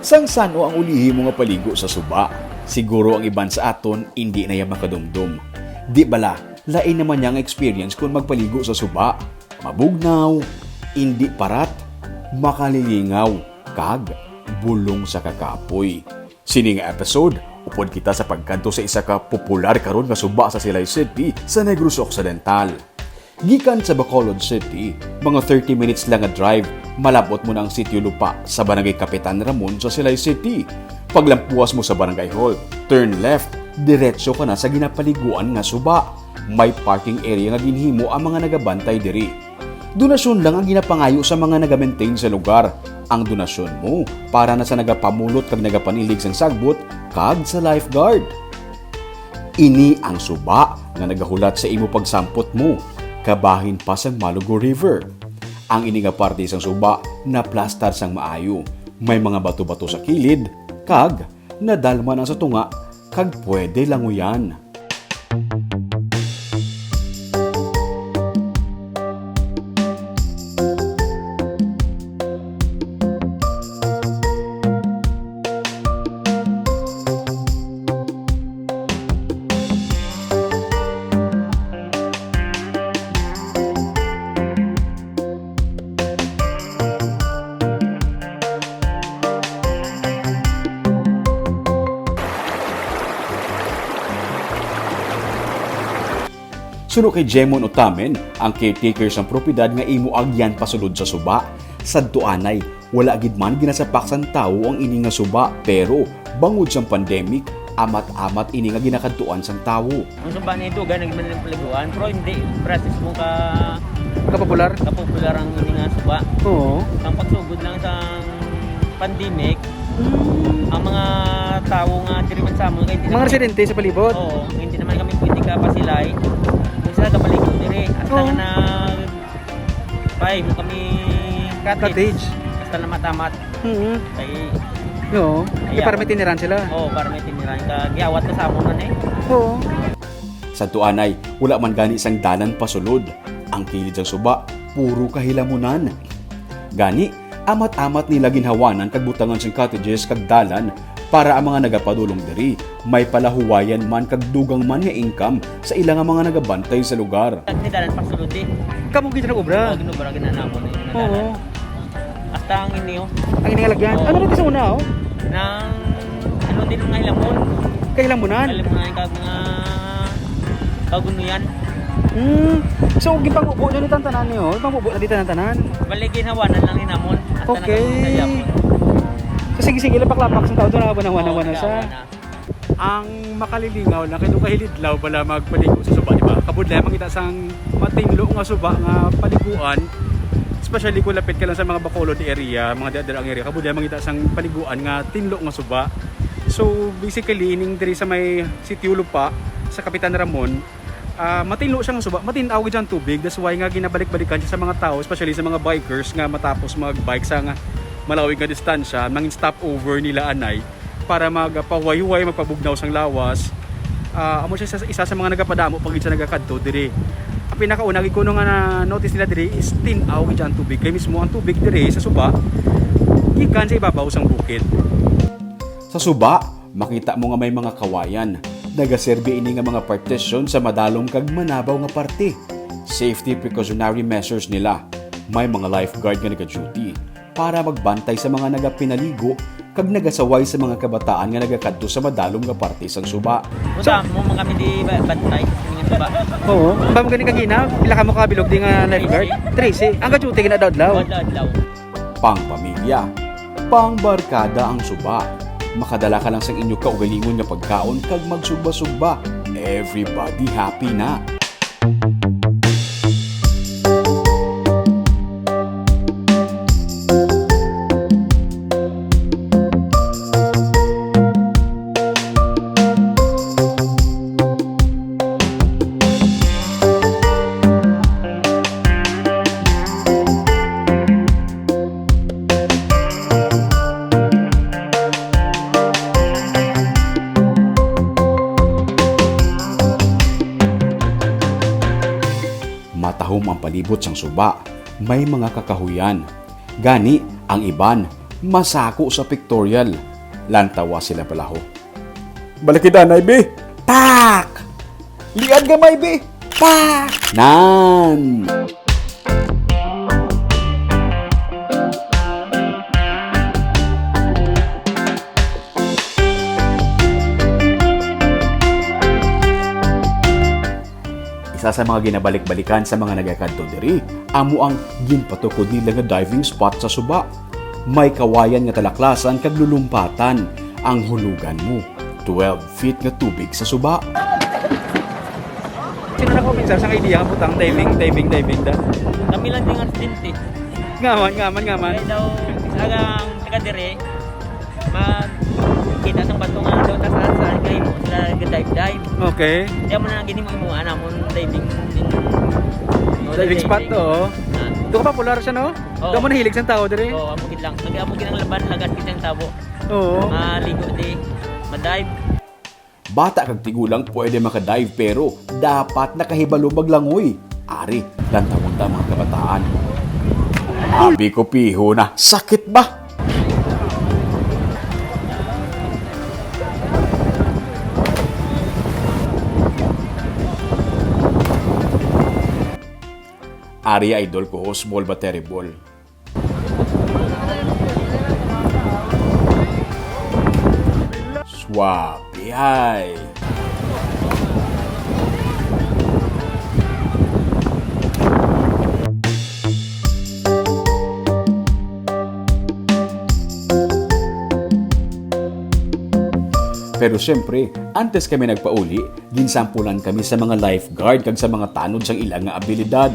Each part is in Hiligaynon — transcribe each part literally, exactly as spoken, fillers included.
Sang san-o ang ulihi mo nga paligo sa suba? Siguro ang iban sa aton indi na ya makadumdom. Di bala, lain naman niya ang experience kon magpaligo sa suba. Mabugnaw, indi parat, makalilingaw, kag bulong sa kakapoy. Sini nga episode, upod kita sa pagkadto sa isa ka popular karon nga suba sa Silay City sa Negros Occidental. Gikan sa Bacolod City, mga thirty minutes lang nga drive, malab-ot mo na ang Sitio Lupa sa Barangay Kapitan Ramon sa Silay City. Paglampuas mo sa Barangay Hall, turn left, diretso ka na sa ginapaliguan nga suba. May parking area nga ginhimo ang mga nagabantay diri. Donasyon lang ang ginapangayo sa mga nagamaintain sa lugar. Ang donasyon mo para na sa nagapamulot kag nagapanilig sang sagbot kag sa lifeguard. Ini ang suba nga nagahulat sa imo pagsampot mo, kabahin pa sang Malugo River. Ang ini nga parte sang suba naplastar sang maayo. May mga bato-bato sa kilid, kag nadalman ang sa tunga, kag pwede languyan. Suno kay Jemon Otamen, ang caretaker sang propiedad nga imo agyan pasulod sa suba, sadto anay, wala gid man ginasapak sang tawo ang ini nga suba, pero bangod sang pandemic, amat-amat ini nga ginakadtuan sang tawo. Ang suba ni dugay na gid man ang paliguan, pero hindi, gracias mo ka Kapopular? Kapopular ang ini nga suba. Oo. Ang pagsugod lang sa pandemic, Mm. ang mga tawo nga diri man sa amon, kay hindi Mga naman residente sa palibot? Oo, hindi naman kami pwede ka pasilay. Kung sila kapaligo diri, hasta Oo. nga na pay mo kami cottage. Cottage. Hasta na matamat. Mm. Kay Oo. Kay Ayaw. Para may tiniran sila. Oo, para may tiniran ka. Giyawat ka sa amon man eh. Oo. Sa tuanay, wala man gani sang dalan pasulod. Ang kilid sang suba, puro kahilamunan. Gani, amat-amat nila ginhawanan kag butangan sing cottages kag dalan para ang mga nagapadulong diri may palahuwayan man kag dugang man nga income sa ila nga mga nagabantay sa lugar. Ang dalan pasulod eh. Kamo gid nag-obra? Oo, ginobra, ginanamon eh. Oo. Hasta ang inyo. Ang ining lagyan. Oo. Ano rin sa una, oh? Nang, ano din mga hilamon? Kahilamunan? Kahilamunan kag mga kagunuyan. Hmm. So, gipangubo na ni tantanan niyo? Gipangubo na di tanan-tanan? Bali, ginhawanan lang ni namon. Hasta Okay. nagkaroon sa yapon. So, sige, sige, lapak-lapak sa tao, doon na, wala, Oo, wala, wala sa. nagkawa na. Ang makalilingaw lang kay dugay hilidlaw bala magpaligo sa suba, di ba? Kabudlay mangita sang matinlo nga suba nga paliguan, especially kung lapit ka lang sa mga Bacolod area, mga dira-dira ang area, kabudlay mangita sang paliguan nga tinlo nga suba. So, basically, ining diri sa may Sitio Lupa, sa Kapitan Ramon, ah, matinlo siya nga suba, matin-aw gid ang tubig. That's why nga ginabalik-balikan siya sa mga tao, especially sa mga bikers nga matapos mag-bike sa nga malawig nga distansya, mangin stopover nila anay para magpahuway-huway, magpabugnaw sang lawas. Ah, amo siya sa, isa sa mga nagapadamo pa gid sa nagakadto diri. Ang pinakauna gid kuno nga na-notice nila diri is tin-aw gid ang tubig. Kay mismo ang tubig diri sa suba, gikan sa ibabaw sang bukid. Sa suba, makita mo nga may mga kawayan. Nagaserbi ini nga mga partition sa madalom kag manabaw nga parte. Safety precautionary measures nila. May mga lifeguard nga nagaduty para magbantay sa mga nagapinaligo kag nagasaway sa mga kabataan nga nagakadto sa madalom nga parte sang suba. Buta mo man kami di ba-, bantay sa mga suba. Oo. Ba mo gani kagina, pila ka mo kabilog di nga lifeguard? Trece. Ang ka-duty gina adlaw-adlaw. Adlaw-adlaw. Pang pamilya, pang barkada ang suba. Makadala ka lang sang inyo kaugalingon nga pagkaon kag magsugba-sugba. Everybody happy na. Matahom ang palibot sang suba, may mga kakahuyan. Gani, ang iban, Masako sa pictorial. Lantawa sila balaho. Balik kita, Nay, bi. Pak! Liad gamay, bi. Pak! Nan! Isa sa mga ginabalik-balikan sa mga nagakadto diri amo ang ginpatukod nila nga diving spot sa suba. May kawayan nga talaklasan kag lulumpatan ang hulugan mo. Twelve feet nga tubig sa suba. Sino na ko minsan sa idea nga butang diving, diving, diving da? Kami lang din ang studente. Ngaman, ngaman, ngaman. Kaya daw, agang taga dire, mag kita sang bato nga daw tas saan kay mo sila ga-dive-dive. Okay. Kaya mo na lang gini mo imo ana mo diving. Diving spot to, oh. Ah. Ito ka popular siya, no? Oo. Ito mo nahilig sang tao dire. Oo, amo gid lang. Nag-amo gid ang laban, lagat gid ang tabo. Oo. Maligo di, ma-dive. Bata kag tigulang pwede maka-dive, pero dapat nakahibalo maglangoy. Ari, lantawon ta, mga kabataan. Abi ko piho na, sakit ba? Ari, idol ko, small but terrible. Suabe ay. Pero siyempre, antes kami nagpauli, ginsampulan kami sa mga lifeguard kag sa mga tanod sang ila nga abilidad.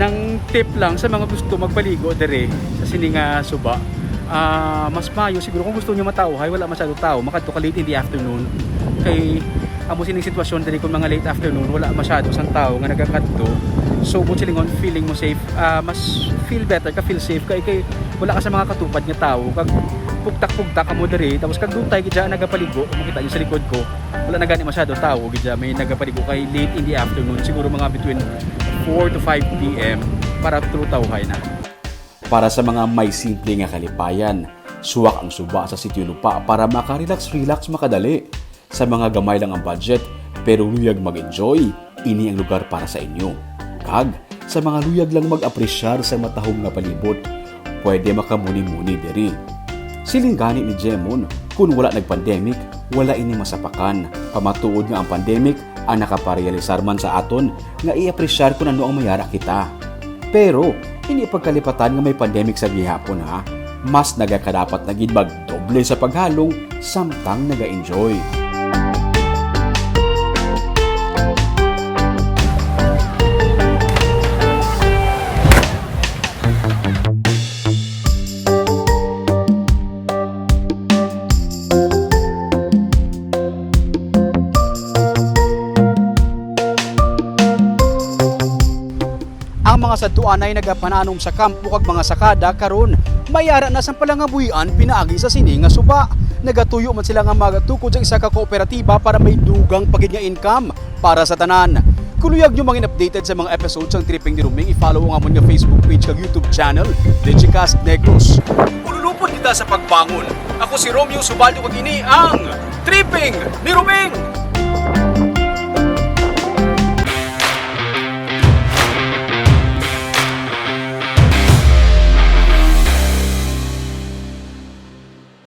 Nang tip lang sa mga gusto magpaligo diri sa sini nga suba, ah, mas maayo siguro kung gusto niyo matawhay, wala masyado tao, makadto ka late in the afternoon. Kay amo sining sitwasyon diri kung mga late afternoon, wala masyado sang tao nga nagakadto. So, buot silingon, feeling mo safe, ah, mas feel better ka, feel safe kay, kay wala ka sa mga katupad nga tao. Kag pugtak-pugtak amo diri, tapos kag duntay gid siya nagapaligo, makita niyo sa likod ko, wala na gani masyado tao gid siya, may nagapaligo kay late in the afternoon, siguro mga between four to five P M para true tawhay na. Para sa mga may simple nga kalipayan, suwak ang suba sa Sitio Lupa para maka-relax-relax makadali. Sa mga gamay lang ang budget, pero luyag mag-enjoy, ini ang lugar para sa inyo. Kag sa mga luyag lang mag-apresyar sa matahom nga palibot, pwede makamuni-muni diri. Siling gani ni Jemon, kun wala nag-pandemic, wala ini masapakan. Pamatuod nga ang pandemic ang nakaparealisar man sa aton nga i-apresyar kun ano ang may ara kita. Pero, hindi pagkalipatan nga may pandemic sa gihapon, ha? Mas nagakadapat na gid magdoble sa paghalong samtang naga-enjoy. Ang mga sadtuanay nagapananom sa kampo kag mga sakada karon may ara na sang palangabuhian pinaagi sa sini nga suba. Nagatuyo man sila nga magatukod sa isa ka kooperatiba para may dugang pa gid nga income para sa tanan. Kung luyag nyo mangin updated sa mga episodes sang Tripping ni Roming, i-follow ang amon nga Facebook page kag YouTube channel, Digicast Negros. Ululupon kita sa pagbangon. Ako si Romeo Subaldo kag ini ang Tripping ni Roming.